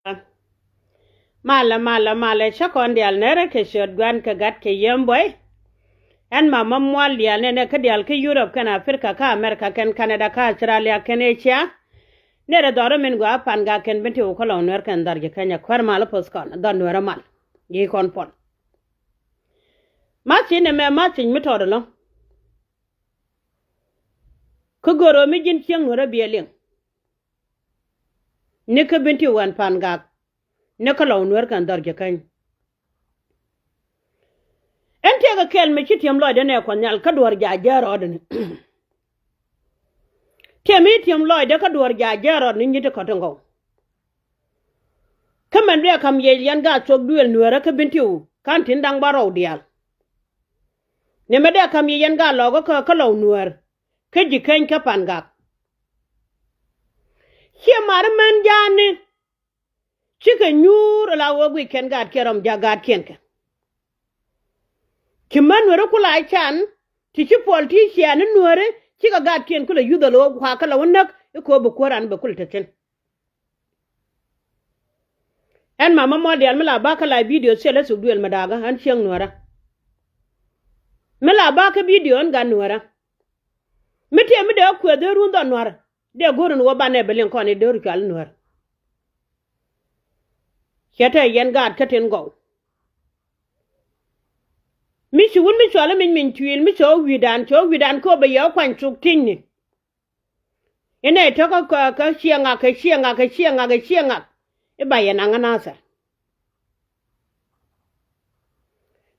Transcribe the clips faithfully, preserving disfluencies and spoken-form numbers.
Malɛ, malɛ, malɛ, cä kɔn diaal nɛrɛ kɛ ciöt Gua̱n kɛ Gat kɛ Yiëë Buɔy. Ɛn Mama Mual diaal nɛnɛ kä diaal kä Europe kɛn Africa kä America kɛn Canada kä Australia kɛn Asia. Nɛrɛ dhɔr min gɔaa Pangak kɛn Bentiu kä Lɔw Nuɛr kɛn dhɔr ji̱ Kenya kuäär mal poth kɔn dhɔr Nuɛr mal. Gi̱i̱ kɔn puɔl. Math ci nɛmɛ math ci mi tɔɔt ɛlɔ̱ŋ. Kä gör ɣöö mi ji̱n cieŋ Nuɛrä biɛ liŋ. Ni kä Bentiu ɛn Pangak, ni kä Lɔw Nuɛr kɛn dhɔr ji̱ Keny. Ɛn tëëkɛ kɛl mi ci ti̱em lɔcdä nɛ Kuɔth Nhial kä duɔ̱ɔ̱r jaak jääk rɔɔdɛ ni. Ti̱em i̱ ti̱em lɔcdä kä duɔ̱ɔ̱r jaak jääk rɔɔdɛ ni nyi̱t ti kɔ̱t in gɔw. Kä mɛn duɛ ka̱m yiëë yɛn gaat thuɔ̱k duëël Nuɛrä kä Bentiu ka̱n tin da̱ŋ bärɔw diaal. Nɛmɛ dee ka̱m yiëë yɛn gaat lɔɔkä kä, kä Lɔw Nuɛr, kä ji̱ Keny kä Pangak. Ciɛ mari män ja̱a̱ni cikɛ nyuur ala ɣöö guic kɛn gaatkiɛn rɔm ja̱k gaatkiɛn kɛ. Ci män Nuɛri kula can ti ci puɔl ti ciɛɛni Nuɛri cikɛ gaatkiɛn kulɛ yuth ala ɣöö kuakä la wä näk i̱ kööb bi kuäär an bɛ kulɛ te thi̱n. Ɛn Mama Mual diaal mi la bakä la bidio thilɛ thuk duëël mi dakä ɛn cieŋ Nuɛrä. Mi la bakä bidio ɛn gat Nuɛrä. Mi tiɛ mi dee kueth dee run dhɔn Nuɛrä. Dee go̱r in wä banɛ bi liŋ kɔn i̱ dee ru cual Nuɛr. Cɛ tɛ yɛn gaat kä tin gɔw. Mi ci wun mi cual i̱ miny miny tuil mi cɛ wä wi̱i̱dan cɛ wä wi̱i̱dan kööbä yɛ wä kuany thuk ti̱nyni. Inɛ tɔ̱ kä, kä, kä cieŋak kɛ cieŋak kɛ cieŋak kɛ cieŋak. I̱ ba yɛ naŋ anathɛr.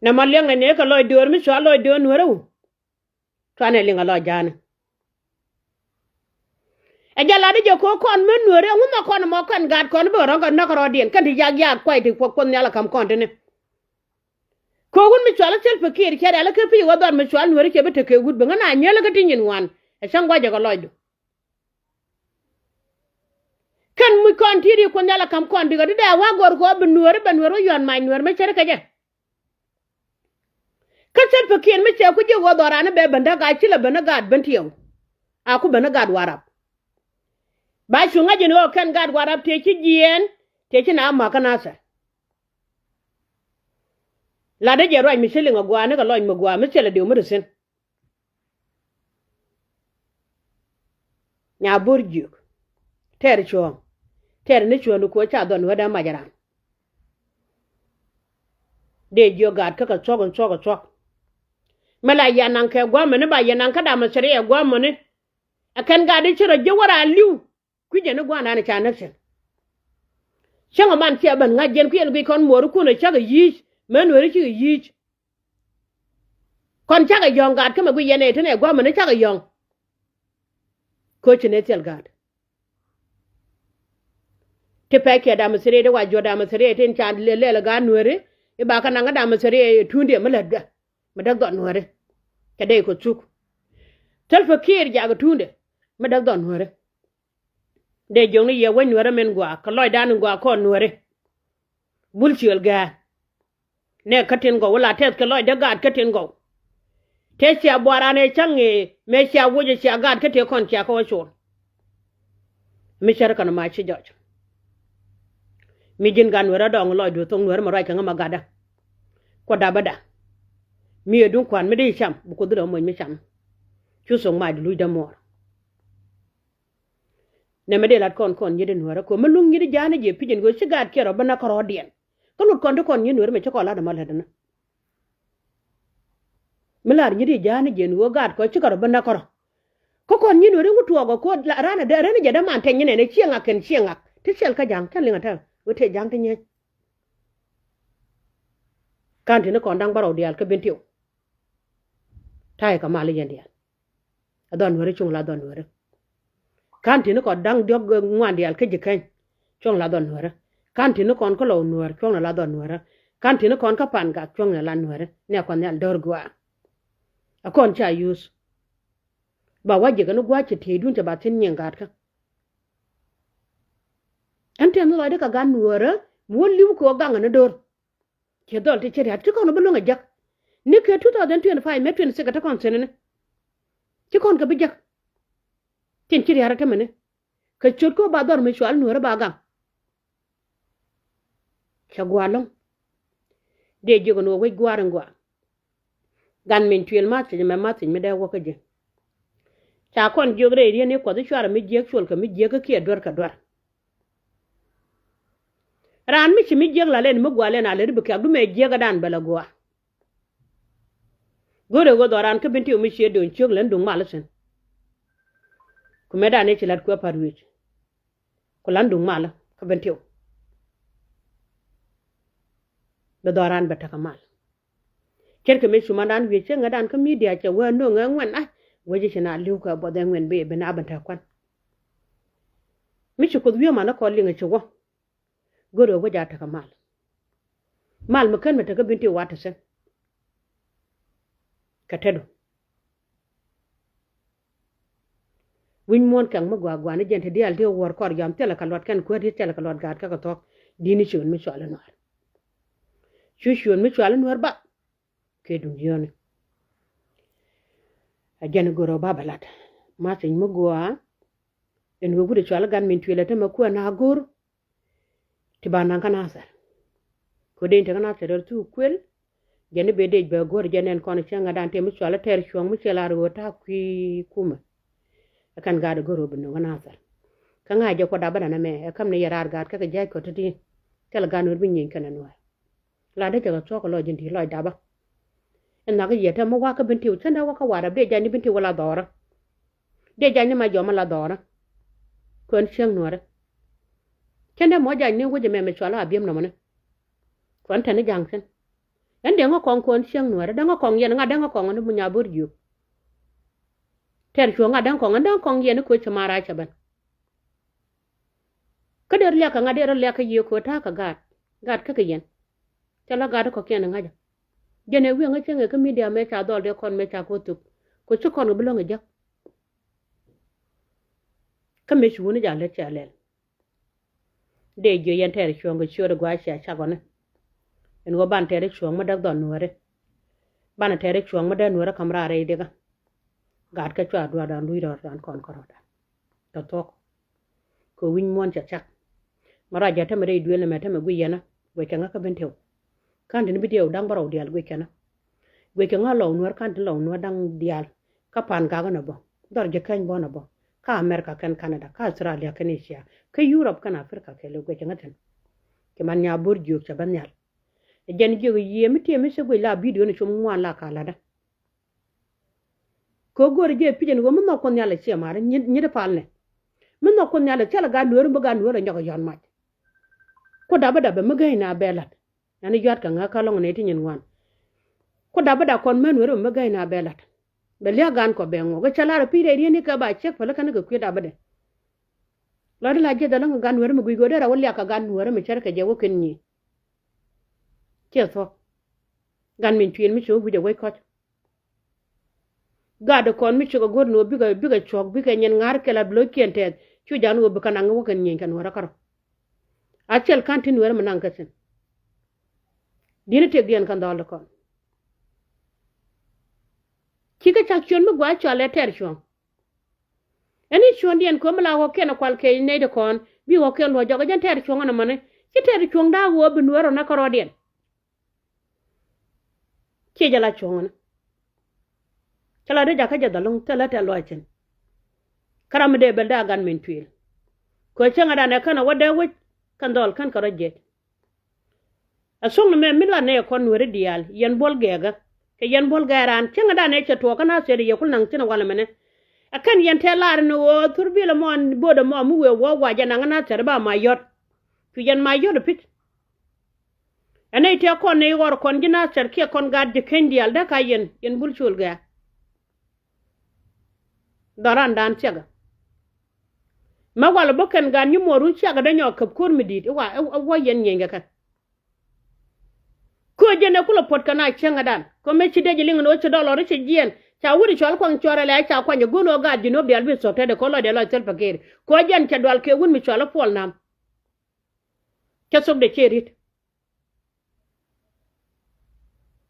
Nɛ mɔ liɛŋ nɛ nɛ kɛ lɔc döör mi cua lɔc döör Nuɛrä wun. Cuanɛ liŋ a lɔc ja̱a̱ni. Ɛ jɛ lat i̱ jɛ ko̱o̱k kɔn mi Nuɛrä ŋun nhɔk kɔn mɔ kɛn gaat kɔn bi kɛ rɔ̱ŋ kɛ näk rɔɔdiɛn kɛn ti yak yak kuay ti Kuoth Nhial a ka̱m kɔn tini. Kɛ wut mi cual ithil pikiir cɛ rial ikä pi̱i̱ wä dhɔr mi cual Nuɛri cɛ bi tekɛ wut bi ŋä na nyieelikä ti nyin ŋuan. Ɛ cäŋ guacɛ kɛ lɔcdu. Kɛn muc kɔn ti̱i̱t i̱ Kuoth Nhial a ka̱m kɔn dikä ti dee wa gɔr kɛ ɣöö bi Nuɛri bɛ Nuɛr wä yuan mac Nuɛr mi cär kɛ jɛ. Kä thil pikiir mi cɛ ku ji̱ wä dhɔr an i̱ bɛ ben däk a ci lɛ ben i̱ gaat ben tiɛw. A ku ben i̱ gaat Warap. Ba cu ŋa̱c in ɣöö kɛn gaat Warap tëë ci jiɛɛn tëë ci na ma̱kä nathɛr. Latdä jɛ ruac mi ci liŋ a gua̱a̱ nikɛ lɔc mi gua̱a̱ mi thilɛ diw mi ri thi̱n. Nya bo̱r jiök. Tɛɛr cuɔ̱ɔ̱ŋ. Tɛɛr ni cuɔ̱ɔ̱ŋ ni kuɔ ca dhɔn wä dee mac ran. Dee jiök gaat kä kɛ thuɔ̱k in thuɔ̱k in thuɔ̱k. Mi la yɛn naŋ kɛ gua̱a̱mɛni ba yɛn naŋ kä dam in thiriɛ gua̱a̱mɛni. Ɛ kɛn gaat in ci rɔ ji̱ wä raa li̱w. Kui̱cɛ ni gua̱a̱ndan ca näk thi̱n. Cäŋ ɛ man ciɛ ben ŋa̱c yɛn kui̱ yɛn guic kɔn muɔɔri kun ɛ cäk ɛ yi̱i̱c mɛ nueeri cikɛ yi̱i̱c. Kɔn cakɛ yɔ̱ŋ gaat kä mɛ guic yɛn ɛ tɛn ɛ gua̱a̱mɛni cakɛ yɔ̱ŋ. Koci ni thil gaat. Ti pɛc kiɛ dam thiriet i̱ wa juɔ̱t dam thiriet tin ca lɛl lɛl gaat nueeri i̱ ba kä naŋ kä dam thiriet i̱ tuundiɛ mi lät gɛ mi däk dhɔt nueeri. Cɛ dee kɛ thuk. Thil pɛ kiɛɛr jak tuundiɛ mi däk dhɔt nueeri. Dee jiökni yɛ wec nueerä min gua̱a̱ kɛ lɔcdan in gua̱a̱ kɔn nueeri. Bul ciöl gɛ̱ɛ̱. Nɛ kä tin gɔw wä la tɛth kɛ lɔcdä gaat kä tin gɔw. Tëë cia buaran ëë cäŋ ëë mëë cia woc ëë cia gaat kä tëë kɔn cia kä wä cuɔl. Mi cär kɛn ma ci jɔc. Mi ji̱n gat nueerä dɔɔŋ lɔcdu thoŋ nueerä mi ruac kɛ ŋä ma gatdä. Kuɔ dapä da. Mi ɛ duŋ kua̱n mi dee cam bi kuoth dee moc mi cam. Cu thoŋ mac di luc dämuɔɔr. Nɛmɛ dee lat kɔn kɔn nyiet in nuäärä kɛ mi luŋ nyiet ja̱a̱n jɛ pi̱c in ɣöö ci gaat kiɛ rɔ bi näk kärɔɔdiɛn. Kä lut kɔn ti kɔn nyiet nuäärä mɛ ci kɔn lat ɛmɔ lät ɛnä. Mi lar nyiet ja̱a̱n jɛ in ɣöö gaat kɔ ci kɛ rɔ bi näk kärɔ. Kä kɔn nyiet nuäärä ŋut tuɔɔk ɛ ko̱ raan ɛ rɛn jɛ däman tɛny nyin ɛn ɛ cieŋ ŋak kɛn cieŋ ŋak ti cɛl kä ja̱a̱ŋ kɛn liŋ ɛ tɛn ɣöö tëë ja̱a̱ŋ ti nyieny. Kan tini kɔn da̱ŋ bärɔw diaal kä Bentiu. Ta̱yɛ kɛ mal i̱ yɛn diaal. Ɛ dhɔn nuäärä cuŋ la dhɔn nuäärä. Kan tini kɔn da̱ŋ diɔ̱k ŋuan diaal kä Ji̱kɛny cuŋ la dhɔn nuäärä. Kan tini kɔn kä Lɔw nuäär cuŋ la dhɔn nuäärä. Kan tini kɔn kä Pangak cuŋ la nuäärä. Nɛ kɔn nhial däär gua̱a̱. Ɛ kɔn ca yuth. Ba wa̱c jɛ kɛ ni gua̱a̱c cɛ tieyduun cɛ ba thi̱n nyiɛŋ gaatkä. Ɛn tɛn lɔcdä kɛ gat nuäärä mi wä li̱w kɛ ɣöö gaŋ ɛ ni do̱r. Ciɛ dhɔl ti ci ria̱t ci kɔn bi luäŋ ɛ jäk. Ni kɛ two thousand twenty-five mëë twenty-six kɛ te kɔn thi̱n ni ci kɔn kɛ bi jäk. Tin ci ria̱t ɛ tämɛ ni kɛ ciöt kä ba dhɔr mi cual nuäärä ba gaŋ. Cɛ gua̱a̱ lɔ̱ŋ. Dee jiök ɛn ɣöö wec gua̱a̱r in gɔaa. Gan min tuëël ma̱th thiec ɛmɛ ma̱th thiec mi dee wä kä ji̱. Ca kɔn jiök rɛy riet ni Kuɔth i̱ cuarɛ mi jiäk cuɔl kɛ mi jiäk kä kiɛ duer kɛ duer. Raan mi ci mi jiäk la̱t ɛn mi gua̱a̱ lɛn a lät bi kɛ̈k du mɛ jiäkädan bɛ lɛ gua̱a̱. Go̱o̱rɛ ɣöö dhɔran kä Bentiu mi cië do̱ny ciök län duŋ mal thi̱n. Ku mëëdan ëë ci la̱t kuɛ pa̱t wi̱i̱c. Ku la̱t duŋ mal kä Bentiu. Bɛ dhɔran bɛ tekɛ mal. Ce̱tkɛ mëë cumandan wi̱i̱ cieŋädan kä midia cɛ wee no̱o̱ŋ ɛ ŋuɛn a wee ji̱ ci na li̱w kɛ buɔth ɛ ŋuɛn bi bi na ben te kuan. Mi ci Kuoth wi̱i̱ man ɛ kɔn liŋ ɛ ci wä. Go̱o̱rɛ wec a tekɛ mal. Mal mi kän mi tekä Bentiu wa te thi̱n. Kɛ tetdu. Wi̱ny muɔ̱ɔ̱n kɛŋ mi gɔaa gɔaa ni jɛn te diaal ti wuɔ̱ɔ̱r kɔr jɔam thilɛ kɛ luɔt kɛn kuäär ti thilɛ kɛ luɔt gaat kä kɛ thuɔ̱k di̱t ni ciöön mi cual i̱ nuäär. Cu ciöön mi cual i̱ nuäär ba kɛ duŋ yio̱o̱ni. A jɛn i̱ go̱r ɔ ba bɛ lat. Ma thiec mi gɔaa. Ɛn wee wut i̱ cual i̱ gan min tuël ɛ te mɛ kuäär na go̱r. Ti ba naŋ kä Nathɛr. Kɛ dee in te kä Nathɛr rɛl thuk kuël. Jɛn i̱ ben dec bɛ go̱r jɛn ɛn kɔn i̱ cäŋ ɛ dan tëë mi cual i̱ tɛɛr cuɔ̱ŋ mi ciɛ lar ɣöö ta̱a̱ kui̱ kumɛ. Ɛ kɛn gaat i̱ go̱r ɣöö bi nöŋ kä Nathɛr. Kä ŋa̱c jɛ kuɔt dapä dan ɛmɛ ɛ käm ni yɛ raar gaat kä kɛ ja̱a̱c kɔt ti̱ti̱. Thilɛ gaat nuɛr bi nyieny kɛn ɛ nuɛr. La dee cɛ kɛ thuɔ̱k kɛ lɔc ji̱n di̱i̱t lɔc dapä. Ɛ nhɔakä yiëë te mi wakä Bentiu cändɛ wakä warɛp dee ja̱ny ni Bentiu wä la dhɔrä. Dee ja̱ny ni ma jɔmä la dhɔrä. Kuɛn cieŋ nuäärä. Cändɛ mɔ ja̱ny ni wec ɛmɛ mi cual a biɛm nɔmɔni. Kuɛn te ni ja̱ŋ thi̱n. Ɛn dee ŋä kɔŋ kuɛn cieŋ nuäärä dee ŋä kɔŋ yɛn ŋa dee ŋä kɔŋ ni mi nya bo̱r jiök. Tɛr cuɔ̱ŋ ŋa dee ŋä kɔŋ ɛn dee ŋä kɔŋ yɛn ni kuec cɛ ma rac cɛ ben. Kä dee rɔ liak kɛ ŋa dee rɔ liak kä yiëë ko̱ ta̱a̱ kɛ gaat. Gaat kä kɛ yɛn. Cɛ la gaat kɔ̱kiɛn ɛ ŋa̱cä. Jɛn ɛ wi̱i̱ ŋä cäŋ ɛ kä midia mëë ca dhɔl dee kɔn mëë ca ko̱ thuk. Ko̱ ci kɔn kɛ bi lɔ̱ŋ ɛ jäk. Kä mëë ci wuni jal lät cɛ lɛl. Dee jiö yɛn tɛɛr cuɔ̱ɔ̱ŋ kɛ ciööt ɛ gua̱a̱c cia cak ɣɔni. Ɛn ɣöö ban tɛɛr cuɔ̱ɔ̱ŋ mi däk dhɔl nuääri. Ban tɛɛr cuɔ̱ɔ̱ŋ mi dee nuääri ka̱m raar rɛy dikä. Gaat kä cua duaar dan luc rɔɔdan kɔn kärɔɔdan. Kɛ thuɔ̱k. Kɛ wi̱ny muɔ̱ɔ̱n cɛ cak. Ma ruac jɛ tämɛ rɛy duëël nɛmɛ tämɛ guic yɛn ɛ guic kɛ ŋä kä Bentiu. Ka̱n tin Bentiu da̱ŋ bärɔw diaal guic kɛn ɛ. Guic kɛ ŋä lɔw nuäär ka̱n tin lɔw nuäär da̱ŋ diaal. Kä pa̱a̱n gak ɣän ɛ bä dhɔr ji̱ käny bä ɣän ɛ bä kä America kɛn Canada kä Australia kɛn Asia kä Europe kɛn Africa kɛɛliw guic kɛ ŋä thi̱n. Ci man nya bo̱r jiök cɛ bä nhial. Ɛ jɛn jiök yiëë mi tiee mi ci guic la bidio ni cum ŋuan la ka la̱tdä. Kɛ ɣöö go̱o̱rɛ jɛ pi̱c ɛn ɣöö mi nhɔk Kuoth Nhial ɛ ciɛ ma̱a̱r nyit, nyit ɛ palnɛ. Mi nhɔk Kuoth Nhial ɛ thilɛ gaat nueeri mi gaat nueeri ɛ nyɔk ɛ yɔ̱a̱n mac. Ku dapä dapä mi gäi na bɛ la̱t. Ɛn yɔ̱a̱t kɛ ŋäk kä lɔ̱ŋ nɛy ti nyin ŋuan. Ku dapä dap kɔn män nueeri mi gäi na bɛ la̱t. Bɛ lia̱a̱ gaan kɔ bɛ ŋuɔk ɛ cɛ lar ɛ pi̱c rɛy riet ni kɛ ba ciek päl kä ni kɛ kui̱ dapä dɛ. Lɔcdä la jiɛth ɛlɔ̱ŋ kɛ gaat nueeri mi guic ɣöö dee rɛw wä liak kɛ gaat nueeri mi cär kɛ jɛ wä kɛn nyiëë. Ciɛ thuɔ̱k. Gan min cuël mi ci wä guic ɛ wec kɔc. Gatdɛ kɔn mi cikɛ go̱r ni ɣöö bikɛ, bikɛ cuɔ̱k bikɛ nyin ŋa̱r kɛ la bi lo̱ckiɛn tɛth cu ja̱a̱n ɣöö bikɛ naŋ wä kɛn nyieny kɛ nuäärä kärɔ̱. A cɛl ka̱n ti nuäärä mi naŋ kɛ thi̱n. Di̱n i̱ tëkdiɛn kɛn dhɔl di kɔn. Cikɛ cak ciöt mi gua̱a̱c cɔal ɛ tɛɛr cuɔ̱ŋ. Ɛn i̱ cuɔ̱ndiɛn kömi la ɣɔ̱kiɛn ɛ kual kɛɛc nɛy di kɔn bi ɣɔ̱kiɛn luɔ̱c jɔk ɛ jɛn tɛɛr cuɔ̱ŋ ɛn ɛmɔni ci tɛɛr cuɔ̱ŋ da̱a̱k ɣöö bi nuäärä nä kärɔɔdiɛn. Ciɛ jɛ la cuɔ̱ŋ ɛn. Cä la dee jakä jɛ dhɔl lo̱ŋ thilɛ tɛ̈th lɔaac thi̱n. Kä ram mi dee bɛl dee a gan min tuëël. Kɛ cäŋ ɛ danɛ kän ɛ wä dee wec kɛn dhɔl kän kɛ rɔ jiɛc. Ɛ thuɔ̱kni mɛ mi lat nɛ yɛ kɔn nueeri diaal yɛn buɔl gɛɛkä. Kɛ yɛn buɔl gɛɛk raan cäŋ ɛ danɛ cɛ tuɔɔk kä na thiet ɛ yɛ kul naŋ thi̱n ɛ walɛ mɛnɛ. Ɛ kɛn yɛn tɛ̈th lar ni ɣöö thur bilɛ mɔ bo̱o̱dɛ mɔ mi wëë wä wa jɛ naŋ ɛ na thiet ɛ ba ma yɔ̱t. Cu yɛn ma yɔ̱t ɛ pi̱c. Ɛ nɛy tëë kɔn nɛy ɣɔr kɔn ji̱ Nathɛr kiɛ kɔn gaat ji̱ keny diaal dee ka yɛn, yɛn bul col gɛ̈ɛ̈. Dhɔrandan thiakä. Mɛ walɛ bä kɛn gaat nyimuɔɔrun thiakä dee nyɔk käp ko̱r mi di̱i̱t i̱ wa i̱ wä yɛn nyieny kɛ kɛn. Köö jɛn ɛ kulɛ puɔ̱t kɛ na cieŋädan kɛ mëë ci dee ji̱ liŋ ni ɣöö ci dɔlɔr i̱ ci jiɛɛn ca wut i̱ cɔal kuaŋ cɔɔr ɛlɛ ca kuany ɛ go̱o̱n ɣöö gaat ji̱ nööp diaal bi thuɔ̱k tetdɛ kɛ ɣöö lɔcdɛ lɔc thil pakeer kɛ ɣöö jɛn cɛ dual kɛ wut mi cɔal i̱ Puɔl Nam. Cä thok dee cee ri̱t.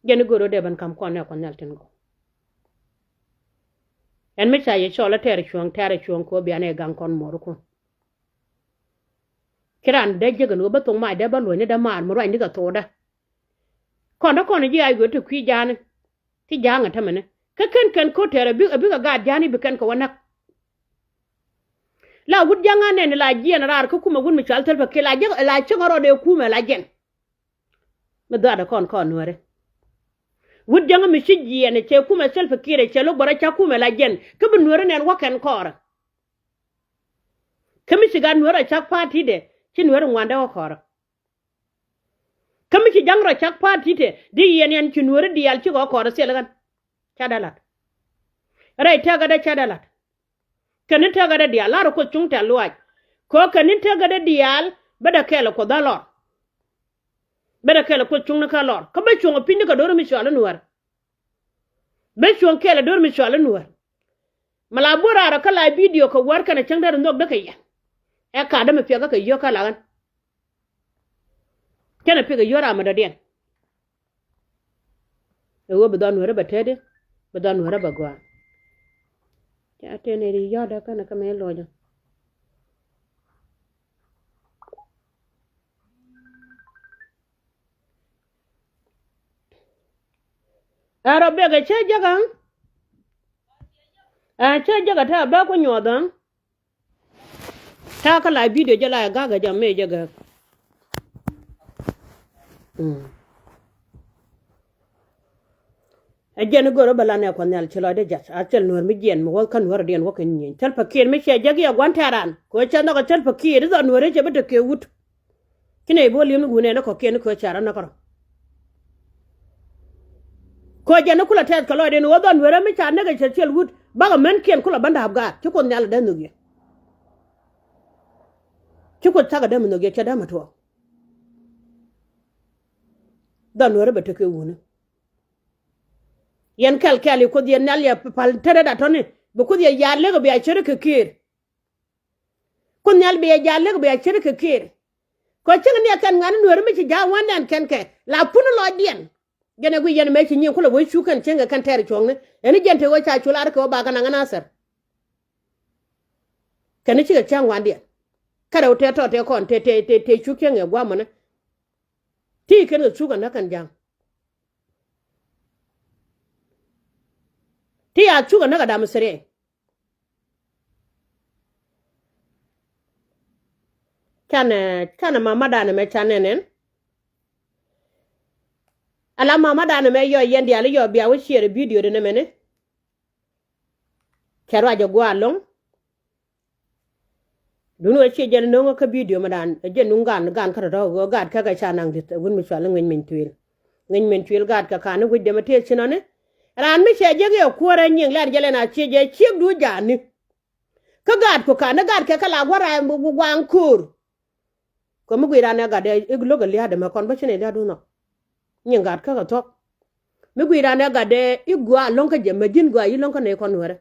Jɛn i̱ go̱o̱r ɣöö dee ben ka̱m kɔn nɛ Kuɔth Nhial tin gɔw. Ɛn mi ca yɛ cɔl ɛ tɛɛr cuɔ̱ɔ̱ŋ tɛɛr cuɔ̱ɔ̱ŋ kɛ ɣöö bia nɛ gaŋ kɔn muɔɔrikun. Ci raan dee jek ɛn ɣöö bä thok mac dee bä luɔ̱ny ni dee maar mi ruacni kɛ thokdä. Kɔn dee kɔn ji̱ a yuɔt ti kui̱ ja̱a̱ni. Ti ja̱a̱ŋ ɛ tämɛni kä kɛn kɛn ko̱t tɛɛr ɛ bikɛ gaat ja̱a̱ni bi kɛn kɛ wä näk. La wut ja̱ŋ a nɛn la jiɛn raar kä kumɛ wut mi cɔal Salva Kiir la jiɛn la cieŋ rɔɔdɛ kumɛ la jiɛn. Mi dhuaatdɛ kɔn kɔn nuääri. Wut jäŋä mi ci jiɛn cɛ kumɛ Salva Kiir cɛ lo̱k bä rɔ cak kumɛ la jiɛn kä bi nuääri nɛn wä kɛn kɔɔrä. Kä mi ci gat nuäärä cak pa̱a̱titdɛ ci nuääri ŋuandɛ wä kɔɔrä. Kä mi ci ja̱ŋ rɔ cak pa̱a̱titdɛ di yɛn yɛn ci nuääri diaal cikɛ wä kɔɔrä thil ɣän. Ca dee la̱t. Rɛy tɛ̈kädɛ dee ca dee la̱t. Kɛn ni tɛ̈kädɛ diaal la̱rä Kuoth cuŋ tɛ̈th luaac. Kɛ ɣöö kɛn ni tɛ̈kädɛ diaal bä dee kɛɛl ɛ Kuoth dee lɔr. Bä dee kɛɛl ɛ Kuoth cuŋni kä lɔr kä bä cuɔ̱ŋ ɛ piny ni kɛ do̱r mi cɔal i̱ nuäär. Bä cuɔ̱ŋ kɛɛl ɛ do̱r mi cɔal i̱ nuäär. Mi la buɔ̱r raar ɔ kä la bidio kɛ wäär kɛnɛ cäŋ dee rɔ nhök dee kɛ yɛn. Ɛ ka̱a̱t dee mi piɛk kä kɛ yio̱k kä la ɣän. Cänɛ piɛk kɛ yio̱k ram mi dɔ̱diɛn. Ɛ ɣöö bi dhɔn nuäärä bɛ tetdi bi dhɔn nuäärä bɛ gɔaa. Ca tëë nɛy ti yɔ̱ɔ̱dä känɛ kä mëë lɔcä. Ɛ rɔ bɛk ɛ cä jäk ɛ. Ɛ cä jäk ɛ te a bä ku nyuɔth ɛ. Ta̱a̱ kä la bidio jɛ la ɛ ga̱k ɛ jɛ mëë jɛ gäk. Ɛ jɛn i̱ gör i̱ bä la nɛ Kuɔth Nhial ci lɔcdä jath a thil nuäär mi jiɛn mi wä kä nuäärä diɛn wä kɛ nyieny thil pakiɛn mi cɛ jek i̱ ɛ gua̱n tɛ̈ran kɛ ɣöö cɛ nhɔk ɛ thil pakiɛn i̱ dhɔk nuäärä cɛ bi te kɛ wut. Ci nɛy bo̱o̱l li̱em ni wun ɛn ɛ kɔ̱kiɛn ni köö ca̱r ɛ näk kärɔ̱. Köö jɛn ni kulɛ tɛth kɛ lɔcdɛ ni ɣöö dhɔn nueerä mi ca näk ɛ cɛ ciɛl wut bakɛ mänkiɛn kulɛ bä da̱a̱p gaat ci Kuoth Nhial ɛ dee nhök yɛ. Ci Kuoth cakɛ dee mi nhök yɛ cɛ dee mi tuɔɔk. Dhɔn nueerä bɛ tekɛ wuni. Yɛn kɛl kɛl i̱ Kuoth yɛ Nhial yɛ pal tetdä atɔ̱ni bi Kuoth yɛ yaar lek ɛ bia ce̱tkɛ kiɛɛr. Kuoth Nhial bia ja̱a̱l lek bia ce̱tkɛ kiɛɛr. Kɛ cäŋ ni ɛ kɛn ŋa̱n nueeri mi ci ja̱a̱k wa̱n nɛn kɛn kɛ la pun lɔcdiɛn. Jɛn ɛ guic yɛn mëë ci nyiŋ kulɛ wee cuk kɛn cieŋkɛ kɛn tɛɛr cuɔ̱ɔ̱ŋni ɛn jɛn te wee ca cul ar kɛ wä bakɛ naŋ ɛn a thɛr. Kɛn cikɛ cäŋ wa̱ndiɛn. Kä rɛw tëë tɔt tëë kɔn tëë tëë tëë cuk cieŋ ɛ gua̱a̱mɔni. Ti kɛn kɛ cuk ɛ näk kɛn ja̱a̱ŋ. Ti a cuk ɛ näk ɛ dam thiriɛy. Canɛ canɛ mamadan ɛmɛ canɛ nɛn. Ala mamadan ɛmɛ yɔ yɛn diaal yɔ bia wä ciɛɛr bidio di nɛmɛni. Cɛ ruac ɛ gua̱a̱ loŋ. Duni wä ciɛ jɛn no̱ŋä kä bidio mɛdan ɛ jɛn nuŋ gan gan kä tɔ̱tɔ̱ ɣöö gaat kɛ kɛ ca naŋ di̱t ɛ wun mi cual i̱ ŋeny meny tuil. Ŋeny meny tuil gaat kɛ ka̱n i̱ wi̱c dɛmɛ tëë ci nɔni. Raan mi cɛ jek iɛ kuäärä nyiŋ lɛr jɛ lɛn a ciɛ jɛ ciek du ja̱a̱ni. Kä gaat ku ka̱n i̱ gaat kɛ kɛ la gua̱r a waŋ ko̱o̱r. Kɛ mi guic raan ɛ gatdɛ i̱ lo̱k ɛ lia̱a̱dɛ mɛ kɔn bä ci nɛy lia̱a̱du nhɔk. Nyiŋ gat kä kɛ thuɔ̱k. Mi guic raan ɛ gatdɛ i̱ gɔaa lo̱ŋ kä jɛ mɛ ji̱n gɔaa i̱ lo̱ŋ kä nɛy kɔn nueerä.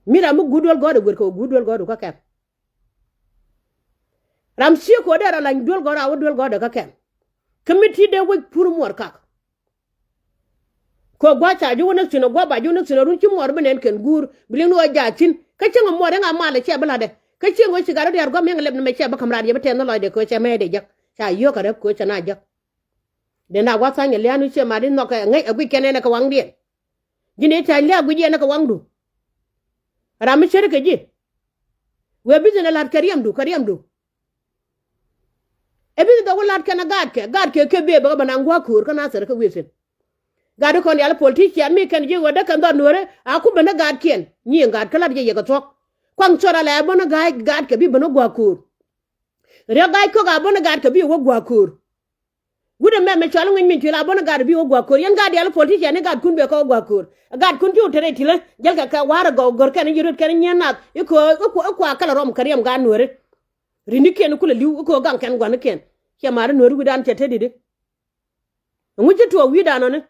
Mi ram mi guut duel gɔ̱ɔ̱dɛ guer kɛ wä guut duel gɔ̱ɔ̱du kä kɛm. Ram ciek kɛ wä dee rɔ lany duel gɔ̱ɔ̱dɛ a wä duel gɔ̱ɔ̱dɛ kä kɛm. Kä mi ti̱i̱t dee wec pur muɔr kak. Kɛ gua̱c ca ji̱ wä näk thi̱n ɛ gua̱c ba ji̱ wä näk thi̱n ɛ run ci muɔɔr bi nɛn kɛn guur bi liŋ ni ɣöö jaathin kä cieŋ ɛ muɔɔr ɛŋa malɛ ciɛ bi la̱tdɛ kä cieŋ ɣöö ci gat rɔ diaar gua̱m ɛŋ lɛp ni mɛ ciɛ bi ka̱m raar yɛ bi tɛth ni lɔcdɛ kɛ ɣöö cɛ mɛɛtdɛ jek ca yio̱k kɛ rɛp kɛ ɣöö cɛ na jek. Dee na gua̱th tha̱a̱ny ɛ lia̱a̱n wi̱c ciɛ mat in nhɔk ɛ ŋäc ɛ guic kɛn ɛn ɛ kɛ waŋdiɛn. Ji̱n ëë tha̱a̱ny lia̱a̱ guic yɛn ɛ kɛ waŋdu. Ram mi ce̱tkɛ ji̱ wëë bi thi̱n ɛ la̱t kɛ riɛmdu kɛ riɛmdu. Ɛ bi dhɔk wä lat kɛn a gaatkɛ gaatkɛ kɛ bee bä kɛ bä naŋ gua̱a̱k köör kä Nathɛr kä wi̱i̱ thi̱n. Gat kɔn yal politician mi kɛn ji̱ ɣöö dee kɛn dhɔr nueeri a ku ben ni gaatkiɛn nyiëë gat kä lat jɛ yɛ kɛ thuɔ̱k. Kuaŋ cɔr a lɛ a bä ni gaatkɛ bi ben ni gua̱a̱k köör. Riäk gaac kɔk a bä ni gaatkɛ bi wä gua̱a̱k köör. Wut ɛmɛ mɛ cɔal ŋäc min cuël a bä ni gaat bi wä gua̱a̱k köör yɛn gaat yal politician ni gaatkun bee kɛ wä gua̱a̱k köör. Gaatkun ci wä te rɛy tilä jälkɛ kɛ wa̱a̱r ɛ gɔw gör kɛn i̱ yirut kɛn i̱ nyieen nath i̱ köö i̱ kua kɛl ɛ rɔm kɛ riɛm gaat nueeri. Ri̱ndikiɛn kulɛ li̱w i̱ köö gaŋ kɛn gua̱nikiɛn. Ciɛ ma̱a̱ri nueeri wi̱dan cɛ te di̱t i̱. Ɛŋu ci tuɔɔk wi̱dan ɔni?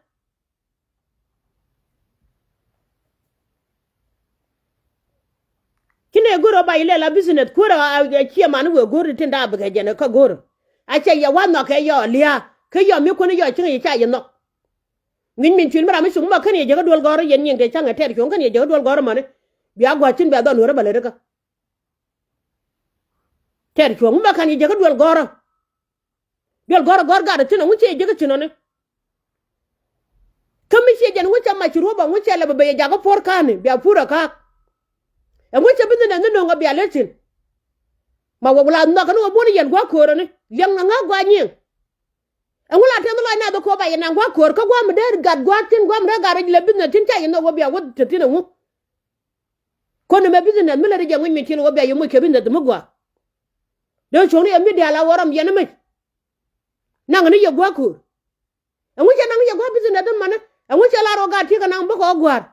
Ci nɛ go̱r ɔ ba yi lɛl a business kuäär a ciɛ man wëë go̱r ti tin da̱a̱ bikɛ jɛn kä go̱r. A cɛ yɛ wa̱ nhɔk kɛ yɔ lia̱a̱ kä yɔ mi kuäni yɔ cieŋ yi ca yi nhɔk. Ŋi̱ny min cuil mi ram mi cuŋ ma kän yɛ jekä duel gɔ̱rä yɛn nyiŋ te ca̱ŋ ɛ tɛɛr cuɔ̱ŋ kän yɛ jekä duel gɔ̱rä mani. Bia gua̱cin bia dhɔn wärä bä lät kä. Tɛɛr cuɔ̱ŋ mi mɛ ka̱n yɛ jɛ kä duel gɔ̱rä. Duel gɔ̱rä gɔ̱r gat thi̱n ɛŋu ciɛ jɛ kä thi̱n ɔni. Kä mi ciɛ jɛn ŋu cɛ mac ci ruɔ̱p ɛŋu cɛ lɛ bɛ bɛ yɛ jakä puɔ̱r ka̱ni bia puur ɛ ka̱a̱k. Ɛŋu cɛ business ni no̱o̱ŋ ɛ bia lɛ thi̱n. Ma wä wula nhɔk kɛn wä buɔ̱n yɛn gua̱a̱k köörä ni liɛŋ na ŋa̱k gua̱a̱k nyiëŋ. Ɛŋu la tɛth lɔc nath kɔ ba yɛ naŋ gua̱a̱k köör kä gua̱a̱k mi dee gat gua̱a̱k thi̱n gua̱a̱k mi dee gat rɛc lɛ business thi̱n ca yɛ nhɔk wä bia wä te thi̱n ɛŋu. Kɔn ɛmɛ business mi lɛ ri jɛ ŋuic mi tiɛl wä bia yɛ moc kɛ business mi gua̱a̱k. Dee cuɔ̱ŋ ni yɛ mi diaal a wä rɔm yɛn ɛmec. Naŋ ni yɛ gua̱a̱k köör. Ɛŋu cɛ naŋ ni yɛ gua̱a̱k business ɛmɛnɛ ɛŋu cɛ lar wä gat tiek kɛ naŋ bä kɛ wä gua̱a̱r.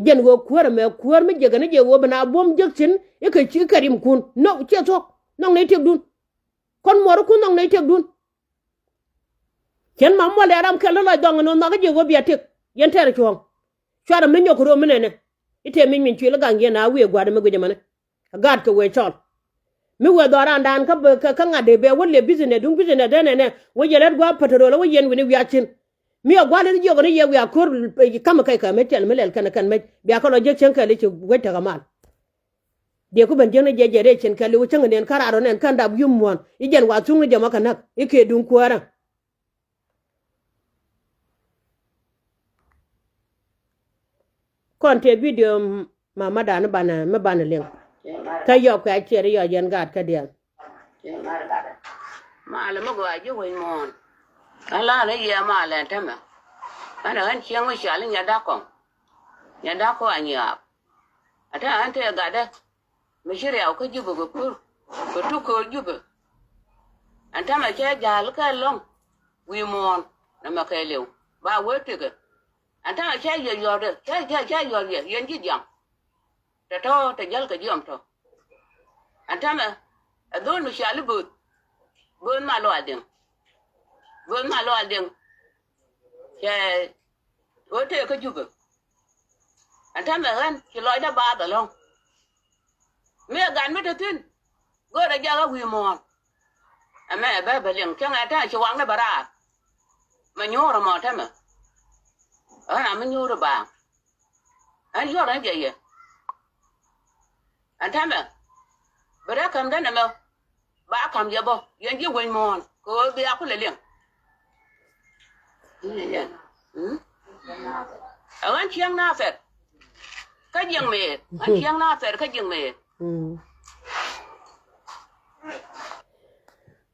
Jɛn ɣöö kuäär ɛmɛ kuäär mi jiäkɛ ni jɛ ɣöö bi na buɔ̱m jiäk cin i̱ kɛ ci kɛ rimkun. Nɔ ciɛ thuɔ̱k nhɔk nɛy tiekdun. Kɔn muɔrikun nhɔk nɛy tiekdun. Cɛn mam muɔl dɛ ram kɛl ni lɔc dhɔŋ ɛn ɣöö nhɔk i̱ jɛ ɣöö bia tiek. Yɛn tɛɛr cuɔ̱ɔ̱ŋ. Cuarɛ mi nyɔk kɛ ro̱o̱m mi nɛnɛ. I̱ tëë mi nyin cuil i̱ gaŋ yɛn a wiee gua̱a̱r ɛmɛ guic ɛmɛni. Ɛ gaat kɛ wëë cɔl. Mi wëë dhɔrandan kä kä ŋa̱t dee bɛ wä liɛ business duŋ business dee nɛnɛ wä yɛ lät gua̱a̱p petrol wä yɛn wi̱ni wiac thi̱n. Mi ɛ gua̱a̱p lät jiɔk ni yɛ wiac ko̱r ka̱m kɛc kɛ mec tiɛl mi lɛl kɛn kɛn mec bia kä lɔ jiäk cieŋ kɛl i̱ ci wec tekɛ mal. Diɛ ku ben jiäk ni jɛ jɛ rɛy cin kɛl i̱ wä cäŋ nɛn kä raar ɔ nɛn kän dap yum muɔ̱ɔ̱n i̱ jɛn wa thuŋ ni jɛ mɔ kɛ näk i̱ kee duŋ kuäärä. Kɔn tëë bidio mamadan mi banɛ mi banɛ liŋ. Kä yɔk kɛ a ciɛɛr i̱ yɔc yɛn gaat kä diaal. Malɛ mi gɔaa ji̱ wec muɔ̱ɔ̱n. Ɣän la̱rä yɛ malɛ ɛn täämɛ. Ɣän ɛ ɣän cieŋ mi cɔal i̱ Nyadak Kɔŋ. Nyadak Kɔŋ Anyaap. Ɛ täämɛ ɣän tëë gatdä mi ci riaw kä Jubɛ kɛ pur kɛ tuk köör Jubɛ. Ɛn täämɛ cä ja̱l kɛ ɛlɔ̱ŋ wi̱i̱ muɔ̱ɔ̱n nɛmɛ kɛɛliw ba wee tekɛ. Ɛn täämɛ cä yɛ yɔ̱ɔ̱dɛ cä cä cä yɔ̱ɔ̱r yɛ yɛn ji̱ jiaŋ. Tɛ tɔ̱ tɛ jäl kɛ jiɔam tɔ̱. Ɛn täämɛ ɛ dho̱l mi cɔal i̱ Bööth. Bööth Malual Diɛŋ. Bööth Malual Diɛŋ. Cɛ ɣöö tëë kä Jubɛ. Ɛn täämɛ ɣän ci lɔcdä baath ɛlɔ̱ŋ. Mi ɛ gat mi te thi̱n. Go̱o̱rɛ jakä wi̱i̱ muɔ̱ɔ̱n. Ɛmɛ ɛ bɛ bɛ liŋ cäŋ ɛ täämɛ ci waŋdä bɛ raar. Mɛ nyuurä mɔ täämɛ. Ɣän ram mi nyuurä baaŋ. Ɛn yuɔr ɛn jɛ yɛ. Ɛn täämɛ bi rɛk käm dee nɛmɛ. Ba ka̱m yɛ bä yɛn ji̱ wec muɔ̱ɔ̱n kɛ ɣöö bia kulɛ liɛŋ. Ɛ ɣän cieŋ na thɛr kä jiɛŋ mëë ɣän cieŋ na thɛr kä jiɛŋ mëë.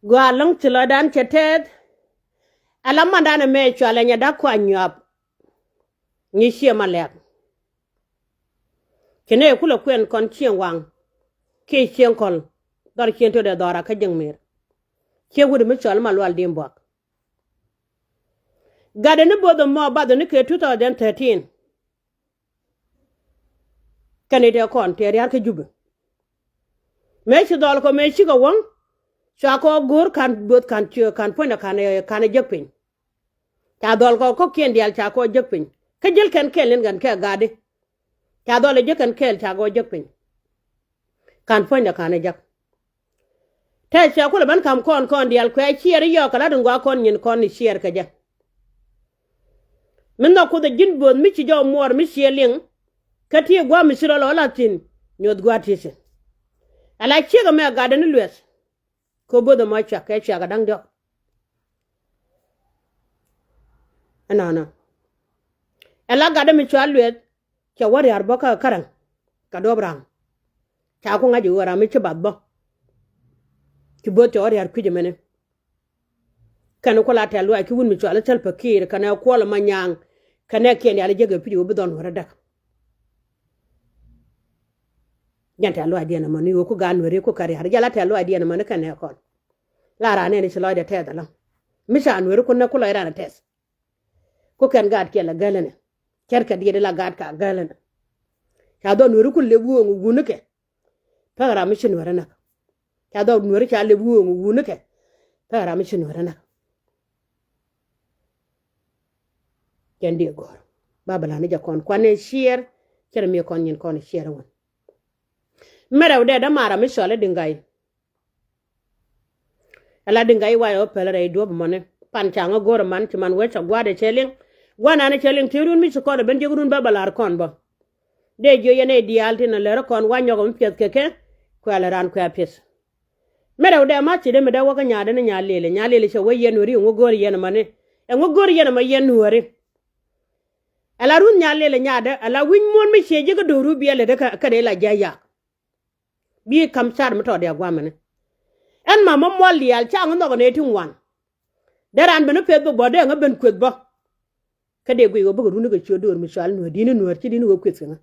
Gɔaa lɔ̱ŋ ci lɔcdan cɛ tɛth. Ala mandan ɛmɛ cɔal ɛ Nyadak Kɔŋ Anyaap. Nyi ciɛ ma lɛk. Ci nɛ kulɛ kuɛn kɔn cieŋ waŋ kiɛ cieŋ kɔl dhɔr cieŋ todɛ dhɔra kä jiɛŋ mëë. Ciɛ wut mi cɔl Malual Diɛŋ Buak. Gatdɛ ni bo̱th ɛmɔ bathdɛ ni kɛ two thousand thirteen. Kɛn itɛ kɔn tëë ria̱r kä Jubɛ. Mëë ci dhɔl kɔ mëë cikɛ wäŋ. Cua kɔ go̱o̱r ka̱n bo̱th ka̱n ciö ka̱n puɔ̱nydɛ ka̱n ɛ ka̱n ɛ jek piny. Ca dhɔl kɔ kɔ̱kiɛn diaal ca kɔ jek piny kä jäl kɛn kɛɛl in kɛn kɛ gatdi. Ca dhɔl ɛ jek kɛn kɛɛl ca kɔ jek piny. Ka̱n puɔ̱nydɛ ka̱n ɛ jek. Tɛ cɛ kulɛ ben ka̱m kɔn kɔn diaal kuɛ ciɛɛr i̱ yɔɔk kɛ la̱t in gɔaa kɔn nyin kɔn i̱ ciɛɛr kɛ jɛ. Mi nhɔk Kuoth ɛ ji̱n bo̱o̱th mi ci jɔw muɔɔr mi ciɛ liŋ. Kä ti gua̱a̱ mi ci rɔ lɔ la̱th thi̱n nyoth gua̱a̱ ti thi̱n. Ala ciek ɛmɛ gatdɛ ni luɛth. Kɛ bo̱o̱th ɛmɔ cuak kɛ cuak ɛ da̱ŋ diɔ̱k. Ɛnɔnɔ. Ɛ la gatdɛ mi cua lueth cɛ wä ria̱r bä kä käraŋ kɛ duɔ̱p ra̱a̱ŋ. Ca ku ŋa̱c i̱ ɣöö ram mi ci bath bä. Ci bo̱o̱th cɛ wä ria̱r kui̱c ɛmɛni. Kɛn ku la tɛ̈th luaac ki wut mi cɔal i̱ Salva Kiir kɛnɛ Kuɔl Manyaŋ kɛnɛ kiɛn diaal i̱ jek ɛ pi̱c ɛ wä bi dhɔn wä rɔ däk. Jɛn tɛ̈th luaacdiɛn ɛmɔ ni ɣöö ku gaat nueeri ku kɛ ria̱r jɛ la tɛ̈th luaacdiɛn ɛmɔ ni kɛnɛ kɔn. La raan nɛn i̱ ci lɔcdɛ tɛth ɛlɔ̱ŋ. Mi ca nueeri ku näk ku lɔc raan ɛ tɛth. Ku kɛn gaat kiɛ la gäl ɛnɛ. Cärkɛ diet la gaat ka gäl ɛnɛ. Ca dhɔl nueeri ku lep wööŋ ɛ wuni kɛ. Pek ram mi ci nueeri näk. Ca dhɔl nueeri ca lep wööŋ ɛ wuni kɛ. Pek ram mi ci nueeri näk. Jɛn diɛ gɔ̱r. Babilɔn ni jɛ kɔn kuanɛ ciɛɛr. Cɛ rɛ mi kɔn nyin kɔn ciɛɛr wän. Mɛ rɛw dɛ dämaara mi cɔal i̱ Diŋ Gai. Ala Diŋ Gai i̱ wac ɛ wä pɛl rɛy duɔ̱p mɔni pan ca ŋä go̱r man ci man wec ca gua̱a̱dɛ cɛ liŋ. Gua̱a̱nan cɛ liŋ ti run mi ci kɔn ɛ ben jiäk run bä bä la̱r kɔn bä. Dee jiö yɛn ɛ diaal tin ɛ lär kɔn wa nyɔk ɛ mi piɛth kɛ kɛ. Kuɛl raan kuɛ pieth. Mi rɛw dɛ ma ci dee mi dee wä kä nyaadɛ ni nyaa lëlɛ, nyaa lëlɛ cɛ wä yɛn nuɔri, ɛŋu go̱o̱r yɛn ɛmɔ ni? Ɛŋu go̱o̱r yɛn ɛmɔ yɛn nuɔri? Ɛ la ruth nyaa lëlɛ nyaadɛ, ɛ la wi̱ny muɔ̱ɔ̱n mi ciɛ ji̱ kä do̱ru biɛl lɛ dee kä dee la ji̱ a yak. Bi kam car mi tɔɔdiɛ guamɛni. Ɛn mama mual diaal ca ŋä nhɔk nɛ ti ŋuan. Dee raan ben ni peth bä bä dee ŋä ben kueth bä. Kä dee guic ɣöö bäkɛ runi kɛ ciö döör mi cual nuäär di̱n ni nuäär ci di̱n ni ɣöö kueth kɛ ŋä.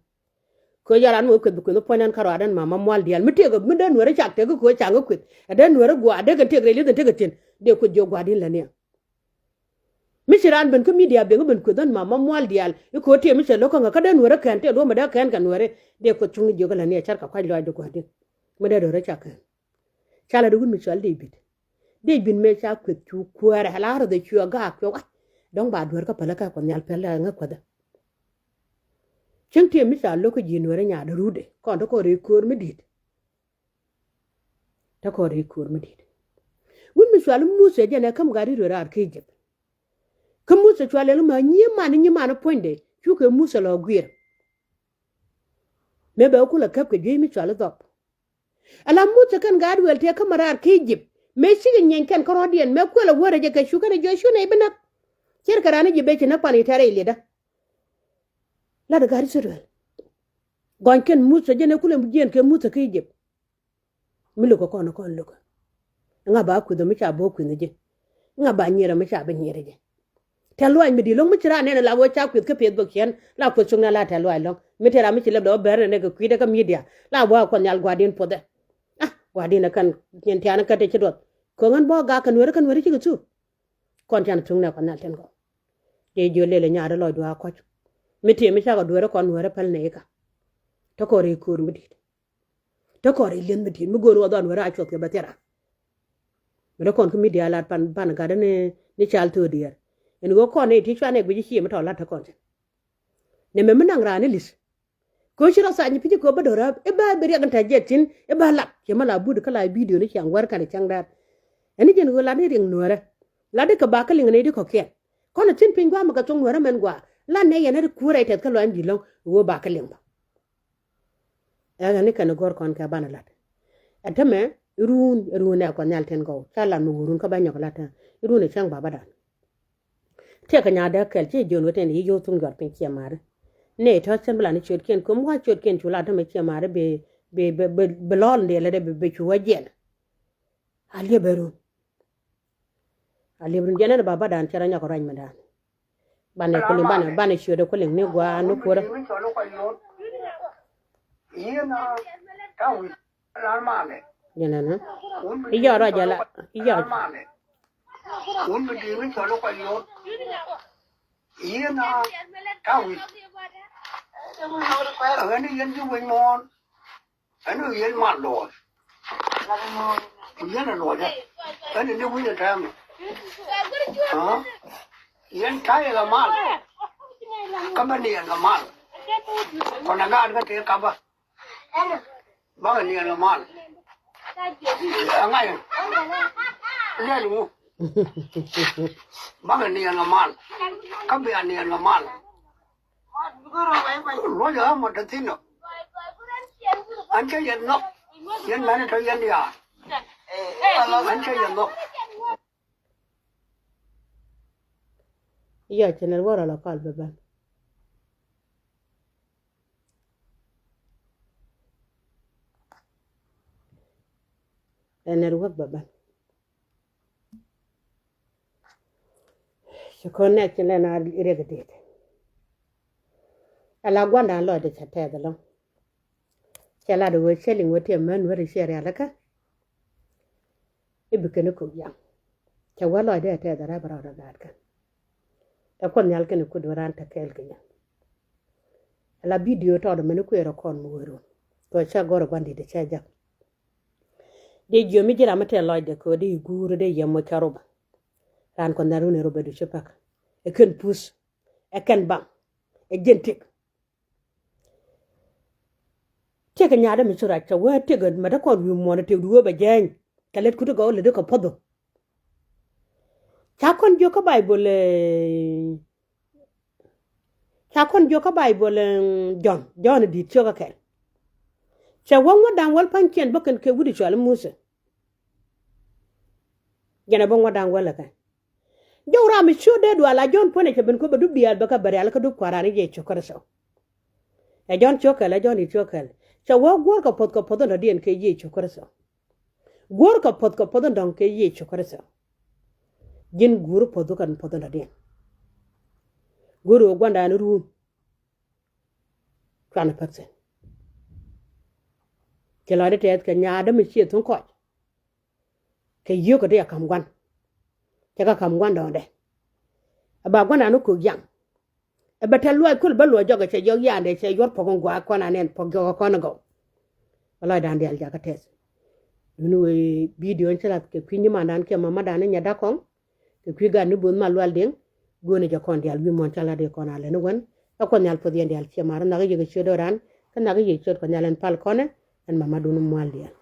Kɛ ɣöö jɔl raan mi ɣöö kueth bi kueth ni puɔ̱ny ɛn kärɔa dɛn mama mual diaal mi tëëk mi dee nuäär cak tëëk kɛ ɣöö ca ŋä kueth. Ɛ dee nuäär gua̱a̱ dee kɛn tëëk rɛy li̱th ɛn tekɛ thi̱n dee kueth jiök gua̱a̱r di̱n lɛ niɛŋ. Mi ci raan ben kä midia ben kä ben kueth ɛn mama mual diaal i̱ kɛ ɣöö tëë mi cɛ lo̱k kä ŋä kä dee nuäär kɛn tëë luɔ̱mɛ dee kɛn kɛ nuäär dee kueth cuŋ jiök lɛ niɛŋ cär kɛ kuac lɔaacdɛ gua̱a̱r di̱n. Mi dee do̱r cak kɛn. Ca la di wut mi cɔal David. David mëë ca kueth cu kuäärɛ la rɔ dhɛ cuɛ gaak cuɛ wac. Dɔ̱ŋ ba dueer kä päl kä Kuɔth Nhial pɛl ŋä kuäthä. Cieŋ tiee mi ca lo̱k kä ji̱ nueerä nyaat rutdɛ kɔn te kɔn rɛy köör mi di̱i̱t. Te kɔn rɛy köör mi di̱i̱t. Wut mi cɔal Muthɛ jɛn ɛ käm gat i̱ rööraar kä Ijip. Kä Muthɛ cɔal ɛl ma nyiman nyiman puɔ̱nydɛ cukɛ Muthɛ lɔ guiir. Mëë bɛ wä kulɛ käp kɛ juey mi cɔal i̱ dhɔp. Ala Muthɛ kɛn gaat wël tëë kä ma raar kä Ijip mëë cikɛ nyieny kɛn kärɔ̱diɛn mëë kuël ɛ wärɛ jɛ kɛ cu kɛn ɛ jɔ̱ɔ̱c cu nɛy bi näk. Ce̱tkɛ raan Ijip bɛ ci näk pan i̱ tɛ̈rɛ i̱ liɛtdä. Lat ɛ gaat Ithɛrɛl. Gɔny kɛn Muthɛ jɛn ɛ kulɛ jiɛɛn kɛ Muthɛ kä Ijip. Mi lo̱kɛ kɔn kɔn lo̱kɛ. Ŋa ba kueth mi ca bä kueth jɛ. Ŋa ba nyier mi ca bi nyier jɛ. Tɛ̈th luaac mi di̱i̱t lo̱ŋ mi ci raan nɛn la wee ca kueth kä Facebook ciɛn la kueth cuk nɛn la tɛ̈th luaac lo̱ŋ mi tëë ram mi ci lɛpdɛ wä bɛr nɛn kɛ kui̱dɛ kä midia la wee a Kuɔth Nhial gua̱a̱r di̱n puɔthɛ. Ah gua̱a̱r di̱n ɛ kɛn nyin tiaani kä te ci duɔth. Kɛ ɣän bä gaak kɛ nueeri kä nueeri cikɛ thuk. Kɔn can thuk nɛ Kuɔth Nhial tin gɔw. Tëë jiö lëlɛ nyaat lɔcdu a kɔc. Mi tëë mi cakɔ dueeri kɔn nueeri päl nɛy kä. Te kɔn rɛy köör mi di̱i̱t. Te kɔn rɛy li̱eth mi di̱i̱t mi go̱o̱r wä dhɔn wä rac cuɔth kɛ bä thil rac. Mi te kɔn kä midia lat pan pan gatdä ni ni cal thöödiɛɛr. Ɛn ɣöö kɔn ni ti cuanɛ guic i̱ cië mi tɔ̱ lat te kɔn thi̱n. Nɛmɛ mi naŋ raan i̱ li̱th. Kɛ ɣöö ci rɔ thac ni pi̱ci kɛ ɣöö bä do̱ra̱p i̱ bä bi riɛk in te jɛ thi̱n i̱ bä lat ciɛ mi la but kä la bidio ni ciaŋ wär kɛn i̱ cäŋ dɛɛr. Ɛn i̱ jɛn ɣöö lat ni riɛk nuäärä. Lat di kɛ ba kä liŋ ni di kɔ̱kiɛn. Kɔn i̱ thi̱n piny gua̱a̱mɛ kɛ thoŋ nuäärä mɛn gua̱a̱ lat nɛ yɛn ri kuäär rɛy tɛth kä lɔa̱a̱n ji̱ lo̱ŋ ɣöö ba kä liŋ bä. Ɛ ɣän ni kɛn go̱r kɔn kɛ banɛ lat. Ɛ tämɛ iruun iruun ɛ Kuɔth Nhial tin gɔw ca lat mi wurun kä bä nyɔk lat. Iruun ɛ cäŋ babadan. Tiɛk kɛ nyaadɛ kɛl ci jiön wetɛn yi yio̱w thuŋ jɔt piny ciɛ maari. Nɛ tɔ̱ cɛn bi lat ni ciötkiɛn köm wa ciötkiɛn cu lat tämɛ ciɛ maari bi bi bi bi lɔl ndiɛlɛ dɛ bi bi cu wä jiɛn. A liep ɛ run. A liep run jɛn ɛn ba ba dan cɛ rɔ nyɔk ruac mi dan. Banɛ kuliŋ banɛ banɛ ciötdɛ kuliŋ ni gua̱a̱ ni kuɔrä. Jɛn ɛn i̱ yɔt ruac jɛ la i̱ yɔt. Wun mi di̱i̱t mi cɔl i̱ kɔc yo̱o̱t. Yien a ta̱a̱ wi̱c. Ɣän i̱ yɛn ji̱ wec muɔ̱ɔ̱n. Ɣän i̱ yɛn mal luɔɔc. Ku yɛn a luɔcä. Ɣän i̱ ni wi̱c a tɛ̈ɛ̈m. Aa yɛn ta̱a̱ yɛ kɛ mal. Kä bä ni yɛn kɛ mal. Kɔn a gaat kä tëë kapä. Bakɛ niɛn kɛ mal. Aŋa̱c. Lɛl ŋu. Bakɛ niɛn kɛ mal. Kä bia niɛn kɛ mal. Luɔcɛ ɣä mɔ te thi̱n ɔ. An cä yɛn nhɔk. Yɛn mɛn tɔ yɛn diaal. An cä yɛn nhɔk. Yɔ cɛ nɛr wä rɔ la kɔl bɛ bän. Ɛ nɛr wä bɛ bän. Ci kɔn nɛk ci lɛn a riɛk dit. Ala gua̱ndan lɔcdɛ cɛ tɛth ɛlɔ̱ŋ. Cɛ lat ɛ wee cɛ liŋ wee tiɛm män wee ri ciɛ rialikä. I̱ bi kɛn i̱ kok yaŋ cɛ wä lɔcdɛ ɛ tɛth ɛ rap rɔɔdɛ gaatkä. Ɛ Kuoth Nhial kɛn i̱ kut wee raan te kɛɛl kɛ yɛn. Ala bidio tɔɔdɛ mɛn i̱ kuëërɛ kɔn mi wee run kɛ cɛ gɔr ɛ gua̱n di̱t ɛ cɛ jak. Dee jiömi ji̱ ram mi tɛth lɔcdɛ kɛ wee dee i̱ guur dee yɛ moc kɛ rubä. Raan Kuɔth Nhial run ɛ rubä du ci pak. Ɛ kɛn puth ɛ kɛn baŋ ɛ jiɛn tik. Tiek kɛ nyaatdä mi ci rac kɛ wee tiek mɛ te kɔn wi̱i̱ muɔ̱ɔ̱n tiek du wee bɛ jääny kɛ lät kut ti gɔw lät kɛ puɔth. Ca kɔn jiök kä Baibol ɛ ca kɔn jiök kä Baibol ɛ Jɔ̱ɔ̱n Jɔ̱ɔ̱n di̱i̱t ciökä kɛl. Cɛ wä ŋuɔ̱t da̱ŋ wäl pa̱nykiɛn bä kɛn kɛ wi̱cdɛ cɔal i̱ Muthɛ. Jɛn ɛ bä ŋuɔ̱t da̱ŋ wäl ɛ kɛ. Jɔw ram mi ciöt dee dual a Jɔ̱ɔ̱n puɔ̱nɛ cɛ ben kɔ bɛ dup diaal bɛ kɛ bɛ rial kä dup Kua̱ran i̱ Yecu Kritho. Ɛ Jɔ̱ɔ̱n ciöt kɛl, ɛ Jɔ̱ɔ̱n i̱ ciöt kɛl. Cɛ wä guɔ̱ɔ̱r kɛ puɔ̱th kɛ puɔ̱th in dɔ̱diɛn kɛ Yecu Kritho. Guɔ̱ɔ̱r kɛ puɔ̱th kɛ puɔ̱th in dɔ̱ŋ kɛ Yecu Kritho. Ji̱n guur puɔ̱th kɛ puɔ̱th in dɔ̱diɛn. Guur ɣöö gua̱ndan ruun. Cuanɛ päk thi̱n. Cɛ lɔcdɛ tɛth kɛ nyaatdä mi ciɛ thuŋ kɔc. Kɛ yio̱o̱kɛ ti a ka̱m gua̱n. Cɛ kɛ ka̱m gua̱n dɔ̱ŋdɛ. Ɛ ba gua̱ndan ni kök yaŋ. Ɛ bɛ tɛl luaac köl bä luɔc jɔkɛ cɛ jɔk yandɛ cɛ yuɔr puɔ̱k in gua̱a̱k kɔn anɛn puɔ̱k jɔkɛ kɔn in gɔw. Ɛ lɔcdan diaal jakä tɛth. Duundɛ wee bidio in ci lath kɛ kui̱ nyimandan kiɛ mamadan in nyɛ da̱k kɔŋ. Kɛ kui̱ gat ni bo̱o̱th Malual Diɛŋ. Go̱o̱nɛ jɛ kɔn diaal wi̱i̱ muɔ̱ɔ̱n ca la̱t yɛ kɔn a lɛn i̱ wän. Ɛ Kuɔth Nhial puɔth yɛn diaal ciɛ ma̱r in nhɔakä yiëk ɛ ciöt ɣöö ran. Kä nhɔakä yiëk ciöt Kuɔth Nhial in pal kɔnɛ. Ɛn mamadun in mual diaal.